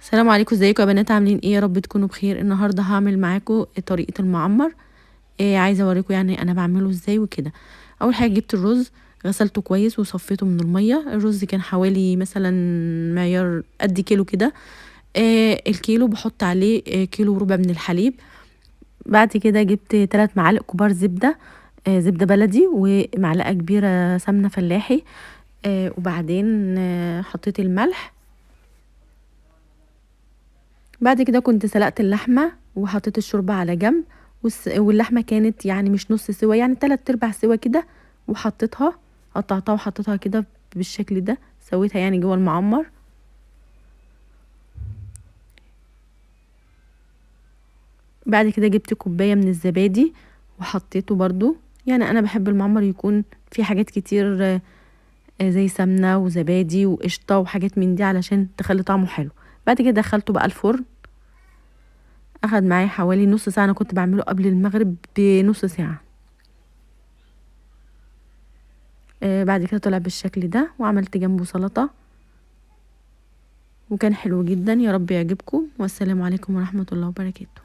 السلام عليكم، ازيكم يا بنات؟ عاملين ايه؟ يا رب تكونوا بخير. النهارده هعمل معاكم طريقه المعمر. عايزه اوريكم يعني انا بعمله ازاي وكده. اول حاجة جبت الرز، غسلته كويس وصفيته من المية. الرز كان حوالي مثلا معيار قد كيلو كده. الكيلو بحط عليه كيلو وربع من الحليب. بعد كده جبت 3 معالق كبار زبدة، زبدة بلدي، ومعلقة كبيرة سمنه فلاحي. وبعدين حطيت الملح. بعد كده كنت سلقت اللحمة وحطيت الشوربة على جنب، واللحمة كانت يعني مش نص سوا، يعني 3/4 سوا كده، وحطيتها، قطعتها وحطيتها كده بالشكل ده، سويتها يعني جوه المعمر. بعد كده جبت كوباية من الزبادي وحطيته برضو. يعني انا بحب المعمر يكون فيه حاجات كتير زي سمنه وزبادي وقشطه وحاجات من دي علشان تخلي طعمه حلو. بعد كده دخلته بقى الفرن، اخد معايا حوالي نص ساعة. انا كنت بعمله قبل المغرب بنص ساعة. بعد كده طلع بالشكل ده، وعملت جنبه سلطة، وكان حلو جدا. يا رب يعجبكم، والسلام عليكم ورحمة الله وبركاته.